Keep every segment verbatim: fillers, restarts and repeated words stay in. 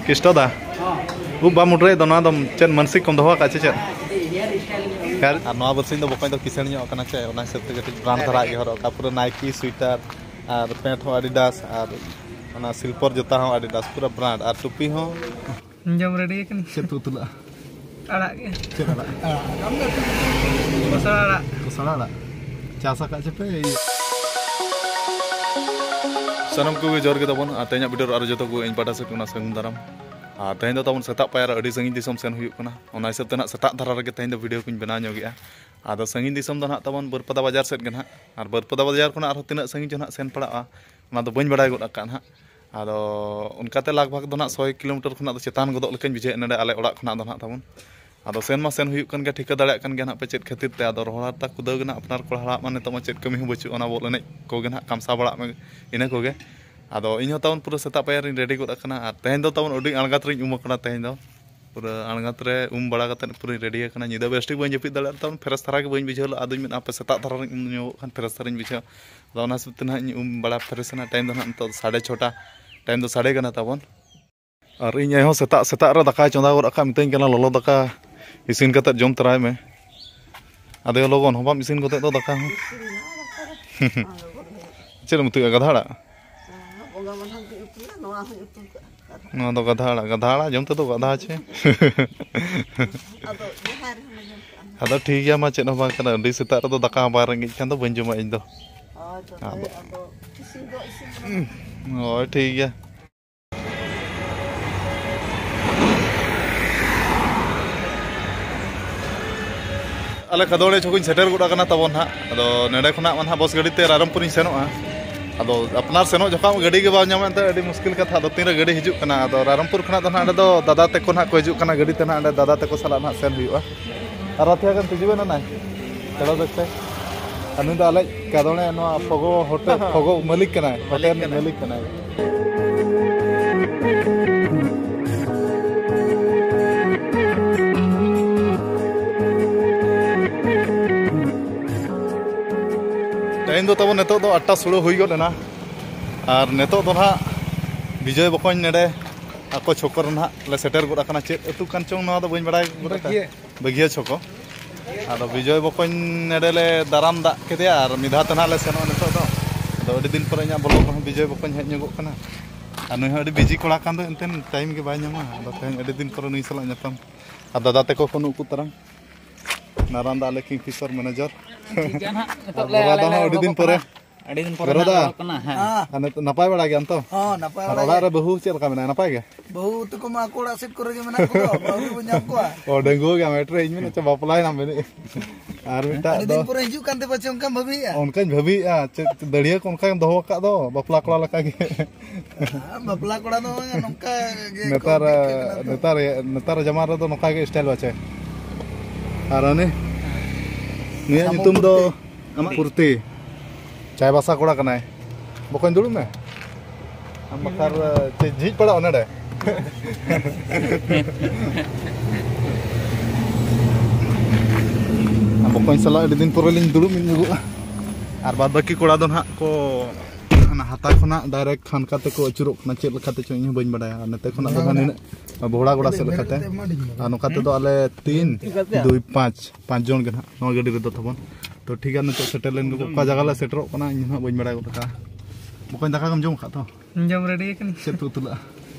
ᱠᱨᱤᱥᱴᱚ ᱫᱟ, ᱩᱵ ᱵᱟᱢ ᱩᱰᱨᱟᱹᱭᱮᱫ ᱫᱚ, ᱱᱚᱣᱟ ᱫᱚ ᱪᱮᱫ ᱢᱟᱱᱥᱤᱠ ᱠᱚᱢ ᱫᱚᱦᱚ ᱟᱠᱟᱫ ᱪᱮ ᱪᱮᱫ? ᱟᱨ ᱱᱚᱣᱟ ᱵᱟᱨᱥᱤᱧ ᱫᱚ ᱵᱚᱠᱚᱧ ᱫᱚ ᱠᱤᱥᱟᱹᱬ ᱧᱚᱜ ᱟᱠᱟᱱᱟ ᱪᱮ, ᱚᱱᱟ ᱦᱤᱥᱟᱹᱵ ᱛᱮ ᱠᱟᱹᱴᱤᱡ ᱵᱨᱟᱱᱰ ᱫᱷᱟᱨᱟ ᱜᱮ ᱦᱚᱨᱚᱜ ᱟᱠᱟᱫ, ᱯᱩᱨᱟᱹ ᱱᱟᱭᱠᱤ ᱥᱩᱭᱴᱟᱨ ᱟᱨ ᱯᱮᱱᱴ ᱦᱚᱸ ᱟᱰᱤᱰᱟᱥ ᱟᱨ ᱚᱱᱟ ᱥᱤᱞᱯᱚᱨ ᱡᱩᱛᱟ ᱦᱚᱸ ᱟᱰᱤᱰᱟᱥ, ᱯᱩᱨᱟᱹ ᱵᱨᱟᱱᱰ ᱟᱨ ᱴᱩᱯᱤ ᱦᱚᱸ᱾ ᱡᱚᱢ ᱨᱮᱰᱤ ᱟᱠᱟᱱᱟᱹᱧ᱾ ᱪᱮᱫ ᱯᱮ ᱩᱛᱩ ᱞᱟᱜᱼᱟ? ᱟᱲᱟᱜ ᱜᱮ᱾ ᱪᱮᱫ ᱟᱲᱟᱜ? ᱠᱚᱥᱲᱟ ᱟᱲᱟᱜ᱾ ᱠᱚᱥᱲᱟ ᱟᱲᱟᱜ᱾ ᱪᱟᱥ ᱟᱠᱟᱫ ᱪᱮᱯᱮ? ᱥᱟᱱᱟᱢ ᱠᱚᱜᱮ ᱡᱚᱦᱟᱨ ᱜᱮ ᱛᱟᱵᱚᱱ, ᱟᱨ ᱛᱮᱦᱮᱧᱟᱜ ᱵᱷᱤᱰᱤᱭᱳ ᱨᱮ ᱟᱨᱚ ᱡᱚᱛᱚ ᱠᱚ ᱤᱧ ᱯᱟᱦᱴᱟ ᱥᱮᱫ ᱠᱷᱚᱱᱟᱜ ᱥᱟᱹᱜᱩᱱ ᱫᱟᱨᱟᱢ᱾ ᱟᱨ ᱛᱮᱦᱮᱧ ᱫᱚ ᱛᱟᱵᱚᱱ ᱥᱮᱛᱟᱜ ᱯᱟᱭᱟᱨ ᱨᱮ ᱟᱹᱰᱤ ᱥᱟᱺᱜᱤᱧ ᱫᱤᱥᱚᱢ ᱥᱮᱱ ᱦᱩᱭᱩᱜ ᱠᱟᱱᱟ, ᱚᱱᱟ ᱦᱤᱥᱟᱹᱵ ᱛᱮ ᱱᱟᱦᱟᱜ ᱥᱮᱛᱟᱜ ᱫᱷᱟᱨᱟ ᱨᱮᱜᱮ ᱛᱮᱦᱮᱧ ᱫᱚ ᱵᱷᱤᱰᱤᱭᱳ ᱠᱚᱧ ᱵᱮᱱᱟᱣ ᱧᱚᱜᱮᱜᱼᱟ᱾ ᱟᱫᱚ ᱥᱟᱺᱜᱤᱧ ᱫᱤᱥᱚᱢ ᱫᱚ ᱱᱟᱦᱟᱜ ᱛᱟᱵᱚᱱ ᱵᱟᱹᱨᱯᱟᱫᱟ ᱵᱟᱡᱟᱨ ᱥᱮᱫ ᱜᱮ ᱱᱟᱦᱟᱜ, ᱟᱨ ᱵᱟᱹᱨᱯᱟᱫᱟ ᱵᱟᱡᱟᱨ ᱠᱷᱚᱱᱟᱜ ᱟᱨᱦᱚᱸ ᱛᱤᱱᱟᱹᱜ ᱥᱟᱺᱜᱤᱧ ᱪᱚ ᱱᱟᱦᱟᱜ ᱥᱮᱱ ᱯᱟᱲᱟᱜᱼᱟ, ᱚᱱᱟ ᱫᱚ ᱵᱟᱹᱧ ᱵᱟᱲᱟᱭ ᱜᱚᱫ ᱟᱠᱟᱫ ᱱᱟᱦᱟᱜ᱾ ᱟᱫᱚ ᱚᱱᱠᱟᱛᱮ ᱞᱟᱜᱽ ᱵᱷᱟᱜᱽ ᱫᱚ ᱱᱟᱦᱟᱜ ᱥᱚᱭ ᱠᱤᱞᱳᱢᱤᱴᱟᱨ ᱠᱷᱚᱱᱟᱜ ᱫᱚ ᱪᱮᱛᱟᱱ ᱜᱚᱫᱚᱜ ᱞᱮᱠᱟᱧ ᱵᱩᱡᱷᱟᱹᱣᱮᱫ ᱱᱚᱰᱮ ᱟᱞᱮ ᱚᱲᱟᱜ ᱠᱷᱚᱱᱟᱜ ᱫᱚ ᱱᱟᱦᱟᱜ ᱛᱟᱵᱚᱱ᱾ ᱟᱫᱚ ᱥᱮᱱ ᱢᱟ ᱥᱮᱱ ᱦᱩᱭᱩᱜ ᱠᱟᱱ ᱜᱮ, ᱴᱷᱤᱠᱟᱹ ᱫᱟᱲᱮᱭᱟᱜ ᱠᱟᱱ ᱜᱮᱭᱟ ᱱᱟᱦᱟᱜ ᱯᱮ ᱪᱮᱫ ᱠᱷᱟᱹᱛᱤᱨ ᱛᱮ᱾ ᱟᱫᱚ ᱨᱚᱦᱚᱲ ᱦᱟᱨᱛᱟ ᱠᱩᱫᱟᱹᱣ ᱜᱮ ᱱᱟᱦᱟᱜ, ᱟᱯᱱᱟᱨ ᱠᱚᱲᱟ ᱦᱚᱲᱟᱜ ᱢᱟ ᱱᱤᱛᱚᱜ ᱢᱟ ᱪᱮᱫ ᱠᱟᱹᱢᱤ ᱦᱚᱸ ᱵᱟᱹᱪᱩᱜ, ᱚᱱᱟ ᱵᱚᱞ ᱮᱱᱮᱡ ᱠᱚᱜᱮ ᱱᱟᱦᱟᱜ ᱠᱟᱢᱥᱟᱣ ᱵᱟᱲᱟᱜ ᱢᱮ, ᱤᱱᱟᱹ ᱠᱚᱜᱮ᱾ ᱟᱫᱚ ᱤᱧ ᱦᱚᱸ ᱛᱟᱵᱚᱱ ᱯᱩᱨᱟᱹ ᱥᱮᱛᱟᱜ ᱯᱟᱭᱟᱨ ᱨᱤᱧ ᱨᱮᱰᱤ ᱜᱚᱫ ᱟᱠᱟᱱᱟ, ᱟᱨ ᱛᱮᱦᱮᱧ ᱫᱚ ᱛᱟᱵᱚᱱ ᱟᱹᱰᱤ ᱟᱬᱜᱟᱛ ᱨᱤᱧ ᱩᱢ ᱟᱠᱟᱱᱟ ᱛᱮᱦᱮᱧ ᱫᱚ᱾ ᱯᱩᱨᱟᱹ ᱟᱬᱜᱟᱛ ᱨᱮ ᱩᱢ ᱵᱟᱲᱟ ᱠᱟᱛᱮᱫ ᱯᱩᱨᱟᱹᱧ ᱨᱮᱰᱤ ᱟᱠᱟᱱᱟ᱾ ᱧᱤᱫᱟᱹ ᱵᱮᱥ ᱴᱷᱤᱠ ᱵᱟᱹᱧ ᱡᱟᱹᱯᱤᱫ ᱫᱟᱲᱮᱭᱟᱜᱼᱟ, ᱛᱟᱵᱚᱱ ᱯᱷᱨᱮᱥ ᱫᱷᱟᱨᱟ ᱜᱮ ᱵᱟᱹᱧ ᱵᱩᱡᱷᱟᱹᱣ ᱞᱮᱫᱼᱟ᱾ ᱟᱫᱚᱧ ᱢᱮᱱᱟ ᱦᱟᱯᱮ ᱥᱮᱛᱟᱜ ᱫᱷᱟᱨᱟ ᱨᱤᱧ ᱩᱢ ᱧᱚᱜᱚᱜ ᱠᱷᱟᱱ ᱯᱷᱨᱮᱥ ᱫᱷᱟᱨᱟᱧ ᱵᱩᱡᱷᱟᱹᱣᱟ᱾ ᱟᱫᱚ ᱚᱱᱟ ᱦᱤᱥᱟᱹᱵ ᱛᱮ ᱱᱟᱦᱟᱜ ᱤᱧ ᱩᱢ ᱵᱟᱲᱟ ᱯᱷᱨᱮᱥ ᱮᱱᱟ᱾ ᱴᱟᱭᱤᱢ ᱫᱚ ᱱᱟᱦᱟᱜ ᱱᱤᱛᱚᱜ ᱥᱟᱲᱮ ᱪᱷᱚᱴᱟ, ᱴᱟᱭᱤᱢ ᱫᱚ ᱥᱟᱰᱮ ᱠᱟᱱᱟ ᱛᱟᱵᱚᱱ᱾ ᱟᱨ ᱤᱧ ᱟᱭᱳ ᱦᱚᱸ ᱥᱮᱛᱟᱜ ᱥᱮᱛᱟᱜ ᱨᱮ ᱫᱟᱠᱟᱭ ᱪᱚᱸᱫᱟ ᱜᱚᱫ ᱟᱠᱟᱫ, ᱢᱤᱛᱟᱹᱧ ᱠᱟᱱᱟ, "ᱞᱚᱞᱚ ᱫᱟᱠᱟ ᱤᱥᱤᱱ ᱠᱟᱛᱮᱫ ᱡᱚᱢ ᱛᱚᱨᱟᱭ ᱢᱮ᱾" ᱟᱫᱚ ᱞᱚᱜᱚᱱ ᱦᱚᱸ ᱵᱟᱢ ᱤᱥᱤᱱ ᱜᱚᱫᱮᱫ ᱫᱚ ᱫᱟᱠᱟ ᱦᱚᱸ᱾ ᱪᱮᱫ ᱮᱢ ᱩᱛᱩᱭᱟ, ᱜᱟᱫᱷᱟ ᱟᱲᱟᱜ? ᱵᱚᱸᱜᱟ ᱢᱟᱞᱦᱟᱱ ᱠᱚᱧ ᱩᱛᱩ ᱞᱮᱫᱟ, ᱱᱚᱣᱟ ᱦᱚᱸᱧ ᱩᱛᱩ ᱠᱟᱜᱼᱟ᱾ ᱱᱚᱣᱟ ᱫᱚ ᱜᱟᱫᱷᱟ ᱟᱲᱟᱜ, ᱜᱟᱫᱷᱟ ᱟᱲᱟᱜ ᱡᱚᱢ ᱛᱮᱫᱚ ᱜᱟᱫᱷᱟ ᱪᱮ? ᱟᱫᱚ ᱡᱟᱦᱟᱸ ᱨᱮᱦᱚᱸ ᱞᱮ ᱧᱟᱢ ᱠᱟᱜᱼᱟ᱾ ᱟᱫᱚ ᱴᱷᱤᱠ ᱜᱮᱭᱟ, ᱢᱟ ᱪᱮᱫ ᱦᱚᱸ ᱵᱟᱝ ᱠᱟᱱᱟ, ᱟᱹᱰᱤ ᱥᱮᱛᱟᱜ ᱨᱮᱫᱚ ᱫᱟᱠᱟ ᱦᱚᱸ ᱵᱟᱝ ᱨᱮᱸᱜᱮᱡ ᱠᱷᱟᱱ ᱫᱚ ᱵᱟᱹᱧ ᱡᱚᱢᱟ ᱤᱧ ᱫᱚ᱾ ᱦᱳᱭ, ᱛᱚᱵᱮ ᱟᱫᱚ ᱟᱫᱚ ᱤᱥᱤᱱ ᱫᱚ ᱤᱥᱤᱱ ᱠᱟᱱᱟ᱾ ᱦᱳᱭ, ᱴᱷᱤᱠ ᱜᱮᱭᱟ᱾ ᱟᱞᱮ ᱠᱷᱟᱫᱚᱲᱮ ᱪᱷᱚᱠ ᱤᱧ ᱥᱮᱴᱮᱨ ᱜᱚᱫ ᱟᱠᱟᱱᱟ ᱛᱟᱵᱚᱱ ᱦᱟᱸᱜ᱾ ᱟᱫᱚ ᱱᱚᱸᱰᱮ ᱠᱷᱚᱱᱟᱜ ᱢᱟ ᱱᱟᱦᱟᱜ ᱵᱚᱥ ᱜᱟᱹᱰᱤ ᱛᱮ ᱨᱟᱭᱨᱚᱝᱯᱩᱨ ᱤᱧ ᱥᱮᱱᱚᱜᱼᱟ᱾ ᱟᱫᱚ ᱟᱯᱱᱟᱨ ᱥᱮᱱᱚᱜ ᱡᱚᱠᱷᱚᱱ ᱜᱟᱹᱰᱤ ᱜᱮ ᱵᱟᱢ ᱧᱟᱢᱟ, ᱮᱱᱛᱮ ᱟᱹᱰᱤ ᱢᱩᱥᱠᱤᱞ ᱠᱟᱛᱷᱟ᱾ ᱟᱫᱚ ᱛᱤᱱᱨᱮ ᱜᱟᱹᱰᱤ ᱦᱤᱡᱩᱜ ᱠᱟᱱᱟ, ᱟᱫᱚ ᱨᱟᱭᱨᱚᱝᱯᱩᱨ ᱠᱷᱚᱱᱟᱜ ᱫᱚ ᱱᱟᱦᱟᱜ ᱚᱸᱰᱮ ᱫᱚ ᱫᱟᱫᱟ ᱛᱟᱠᱚ ᱱᱟᱦᱟᱜ ᱠᱚ ᱦᱤᱡᱩᱜ ᱠᱟᱱᱟ ᱜᱟᱹᱰᱤ ᱛᱮ ᱱᱟᱦᱟᱜ, ᱚᱸᱰᱮ ᱫᱟᱫᱟ ᱛᱟᱠᱚ ᱥᱟᱞᱟᱜ ᱱᱟᱦᱟᱜ ᱥᱮᱱ ᱦᱩᱭᱩᱜᱼᱟ᱾ ᱟᱨ ᱨᱟᱛᱷᱤᱭᱟ ᱜᱟᱱ ᱛᱤᱡᱩ ᱵᱮᱱ ᱱᱟᱭ, ᱪᱟᱞᱟᱣ ᱫᱮᱠᱷᱛᱮ᱾ ᱟᱨ ᱱᱩᱭ ᱫᱚ ᱟᱞᱮ ᱠᱟᱫᱚᱬᱮ ᱱᱚᱣᱟ ᱯᱷᱚᱜᱚ ᱦᱳᱴᱮᱞ, ᱯᱷᱚᱜᱚ ᱢᱟᱹᱞᱤᱠ ᱠᱟᱱᱟᱭ, ᱦᱳᱴᱮᱞ ᱨᱤᱱᱤᱡ ᱢᱟᱹᱞᱤᱠ ᱠᱟᱱᱟᱭ᱾ ᱴᱟᱭᱤᱢ ᱫᱚ ᱛᱟᱵᱚᱱ ᱱᱤᱛᱚᱜ ᱫᱚ ᱟᱴᱴᱟ ᱥᱳᱲᱳ ᱦᱩᱭ ᱜᱚᱫ ᱮᱱᱟ᱾ ᱟᱨ ᱱᱤᱛᱚᱜ ᱫᱚ ᱱᱟᱦᱟᱜ ᱵᱤᱡᱚᱭ ᱵᱚᱠᱚᱧ ᱱᱚᱰᱮ ᱟᱠᱚ ᱪᱷᱚᱠᱚ ᱨᱮ ᱱᱟᱦᱟᱜ ᱞᱮ ᱥᱮᱴᱮᱨ ᱜᱚᱫ ᱟᱠᱟᱱᱟ᱾ ᱪᱮᱫ ᱟᱹᱛᱩ ᱠᱟᱱ ᱪᱚᱝ, ᱱᱚᱣᱟ ᱫᱚ ᱵᱟᱹᱧ ᱵᱟᱲᱟᱭ ᱜᱚᱫ ᱟᱠᱟᱫᱟ᱾ ᱵᱟᱹᱜᱷᱤᱭᱟᱹ᱾ ᱵᱟᱹᱜᱷᱤᱭᱟᱹ ᱪᱷᱚᱠᱚ᱾ ᱟᱫᱚ ᱵᱤᱡᱚᱭ ᱵᱚᱠᱚᱧ ᱱᱮᱰᱮ ᱞᱮ ᱫᱟᱨᱟᱢ ᱫᱟᱜ ᱠᱮᱫᱮᱭᱟ ᱟᱨ ᱢᱤᱫ ᱫᱷᱟᱣ ᱛᱮ ᱱᱟᱦᱟᱜ ᱞᱮ ᱥᱮᱱᱚᱜᱼᱟ ᱱᱤᱛᱚᱜ ᱫᱚ᱾ ᱟᱫᱚ ᱟᱹᱰᱤ ᱫᱤᱱ ᱯᱚᱨᱮ ᱤᱧᱟᱹᱜ ᱵᱞᱚᱜ ᱨᱮᱦᱚᱸ ᱵᱤᱡᱚᱭ ᱵᱚᱠᱚᱧ ᱦᱮᱡ ᱧᱚᱜᱚᱜ ᱠᱟᱱᱟ᱾ ᱟᱨ ᱱᱩᱭ ᱦᱚᱸ ᱟᱹᱰᱤ ᱵᱤᱡᱤ ᱠᱚᱲᱟ ᱠᱟᱱ ᱫᱚ, ᱮᱱᱛᱮ ᱴᱟᱭᱤᱢ ᱜᱮ ᱵᱟᱭ ᱧᱟᱢᱟ᱾ ᱟᱫᱚ ᱛᱮᱦᱮᱧ ᱟᱹᱰᱤ ᱫᱤᱱ ᱯᱚᱨᱮ ᱱᱩᱭ ᱥᱟᱞᱟᱜ ᱧᱟᱯᱟᱢ᱾ ᱟᱨ ᱫᱟᱫᱟ ᱛᱟᱠᱚ ᱠᱚ ᱱᱩᱠᱩ ᱛᱟᱨᱟᱝ᱾ ᱱᱟᱨᱟᱱ ᱫᱟ ᱟᱞᱮ ᱠᱤᱝ ᱯᱷᱤᱥᱟᱨ ᱢᱮᱱᱮᱡᱟᱨ᱾ ᱴᱷᱤᱠ ᱜᱮᱭᱟ ᱱᱟᱦᱟᱜ, ᱱᱤᱛᱚᱜ ᱞᱮ ᱜᱚᱨᱚ ᱫᱟ ᱟᱞᱮ ᱦᱚᱸ ᱞᱮ ᱟᱹᱰᱤ ᱫᱤᱱ ᱩᱰᱩᱠᱚᱜ ᱯᱚᱨᱮ᱾ ᱠᱟᱱᱟ᱾ ᱟᱹᱰᱤ ᱫᱤᱱ ᱯᱚᱨᱮ ᱜᱚᱨᱚ ᱱᱟᱦᱟᱜ ᱫᱟ᱾ ᱨᱚᱲ ᱠᱟᱱᱟ, ᱦᱮᱸ᱾ ᱦᱮᱸ᱾ ᱟᱨ ᱱᱤᱛᱚᱜ ᱱᱟᱯᱟᱭ ᱵᱟᱲᱟ ᱜᱮᱭᱟᱢ ᱛᱚ? ᱦᱚᱸ, ᱱᱟᱯᱟᱭ ᱟᱨ ᱵᱟᱲᱟ ᱚᱲᱟᱜ ᱜᱮ᱾ ᱨᱮ ᱵᱟᱹᱦᱩ ᱪᱮᱫ ᱞᱮᱠᱟ ᱢᱮᱱᱟᱭᱟ? ᱱᱟᱯᱟᱭ ᱜᱮ? ᱵᱟᱹᱦᱩ ᱛᱟᱠᱚ ᱢᱟ ᱟᱠᱚ ᱚᱲᱟᱜ ᱥᱮᱫ ᱠᱚᱨᱮ ᱜᱮ ᱢᱮᱱᱟᱜ ᱠᱚᱣᱟ, ᱵᱟᱹᱦᱩ ᱜᱮ ᱵᱚᱱ ᱧᱟᱢ ᱠᱚᱣᱟ᱾ ᱚ, ᱰᱟᱺᱜᱩᱣᱟᱹ ᱜᱮᱭᱟᱢ, ᱮᱴᱨᱮ, ᱤᱧ ᱢᱮᱱᱮᱫ ᱪᱚ ᱵᱟᱯᱞᱟᱭᱮᱱᱟᱢ ᱢᱮᱱᱮᱫ᱾ ᱟᱨ ᱢᱤᱫᱴᱟᱜ ᱟᱹᱰᱤ ᱫᱚ ᱫᱤᱱ ᱯᱚᱨᱮ ᱦᱤᱡᱩᱜ ᱠᱟᱱ ᱛᱮ ᱯᱟᱪᱮ ᱚᱱᱠᱟᱢ ᱵᱷᱟᱹᱵᱤᱭᱮᱫᱼᱟ? ᱚᱱᱠᱟᱧ ᱵᱷᱟᱹᱵᱤᱭᱮᱫᱼᱟ, ᱪᱮᱫ ᱫᱟᱹᱲᱭᱟᱹ ᱠᱚ ᱚᱱᱠᱟᱢ ᱫᱚᱦᱚ ᱟᱠᱟᱫ ᱫᱚ, ᱵᱟᱯᱞᱟ ᱠᱚᱲᱟ ᱞᱮᱠᱟ ᱜᱮ᱾ ᱦᱮᱸ, ᱵᱟᱯᱞᱟ ᱠᱚᱲᱟ ᱫᱚ ᱵᱟᱝᱟ, ᱱᱚᱝᱠᱟ ᱜᱮ ᱠᱚ ᱱᱮᱛᱟᱨ, ᱴᱷᱤᱠ ᱠᱟᱱᱟ ᱛᱚ᱾ ᱱᱮᱛᱟᱨ, ᱱᱮᱛᱟᱨ ᱡᱟᱢᱟᱱᱟ ᱨᱮᱫᱚ ᱱᱚᱝᱠᱟ ᱜᱮ ᱥᱴᱟᱭᱤᱞ ᱵᱟᱪᱮ᱾ ᱟᱨ ᱩᱱᱤ, ᱱᱩᱭᱟᱜ ᱥᱟᱢᱩ ᱧᱩᱛᱩᱢ ᱫᱚ ᱯᱩᱨᱛᱤ᱾ ᱟᱢᱟᱜ ᱯᱩᱨᱛᱤ᱾ ᱪᱟᱭᱵᱟᱥᱟ ᱠᱚᱲᱟ ᱠᱟᱱᱟᱭ᱾ ᱵᱚᱠᱚᱧ, ᱫᱩᱲᱩᱵ ᱢᱮ᱾ ᱟᱢ ᱵᱟᱠᱷᱟᱨ ᱪᱮᱫ ᱡᱷᱤᱡ ᱯᱟᱲᱟᱜᱼᱟ ᱱᱚᱰᱮ? ᱟᱢ ᱵᱚᱠᱚᱧ ᱥᱟᱞᱟᱜ ᱟᱹᱰᱤ ᱫᱤᱱ ᱯᱚᱨᱮ ᱞᱤᱧ ᱫᱩᱲᱩᱵ ᱢᱤᱫ ᱧᱚᱜᱚᱜᱼᱟ᱾ ᱟᱨ ᱵᱟᱫ ᱵᱟᱹᱠᱤ ᱠᱚᱲᱟ ᱫᱚ ᱱᱟᱦᱟᱜ ᱠᱚ ᱚᱱᱟ ᱦᱟᱛᱟ ᱠᱷᱚᱱᱟᱜ ᱰᱟᱭᱨᱮᱠᱴ ᱠᱷᱟᱱᱠᱟ ᱛᱮᱠᱚ ᱟᱹᱪᱩᱨᱚᱜ ᱠᱟᱱᱟ, ᱪᱮᱫ ᱞᱮᱠᱟᱛᱮ ᱪᱚᱝ ᱤᱧ ᱦᱚᱸ ᱵᱟᱹᱧ ᱵᱟᱰᱟᱭᱟ᱾ ᱟᱨ ᱱᱚᱛᱮ ᱠᱷᱚᱱᱟᱜ ᱫᱚ ᱱᱟᱦᱟᱜ ᱱᱤᱱᱟᱹᱜ ᱵᱚᱦᱲᱟ ᱜᱚᱲᱟ ᱥᱮᱫ ᱞᱮᱠᱟᱛᱮ᱾ ᱟᱨ ᱱᱚᱝᱠᱟ ᱛᱮᱫᱚ ᱟᱞᱮ ᱛᱤᱱ, ᱫᱩᱭ, ᱯᱟᱸᱪ, ᱯᱟᱸᱪ ᱡᱚᱱ ᱜᱮ ᱱᱟᱦᱟᱜ ᱱᱚᱣᱟ ᱜᱟᱹᱰᱤ ᱨᱮᱫᱚ ᱛᱟᱵᱚᱱ᱾ ᱛᱚ ᱴᱷᱤᱠ ᱜᱮᱭᱟ, ᱱᱤᱛᱚᱜ ᱥᱮᱴᱮᱨ ᱞᱮᱱ ᱜᱮ, ᱚᱠᱟ ᱡᱟᱭᱜᱟ ᱞᱮ ᱥᱮᱴᱮᱨᱚᱜ ᱠᱟᱱᱟ ᱤᱧ ᱦᱚᱸ ᱵᱟᱹᱧ ᱵᱟᱲᱟᱭ ᱜᱚᱫ ᱟᱠᱟᱫᱼᱟ᱾ ᱵᱚᱠᱚᱧ, ᱫᱟᱠᱟ ᱠᱚᱢ ᱡᱚᱢ ᱟᱠᱟᱫ ᱛᱚ? ᱡᱚᱢ ᱨᱮᱰᱤ ᱟᱠᱟᱱᱟᱹᱧ᱾ ᱪᱮᱫ ᱯᱮ ᱩᱛᱩ ᱞᱟᱜᱼᱟ?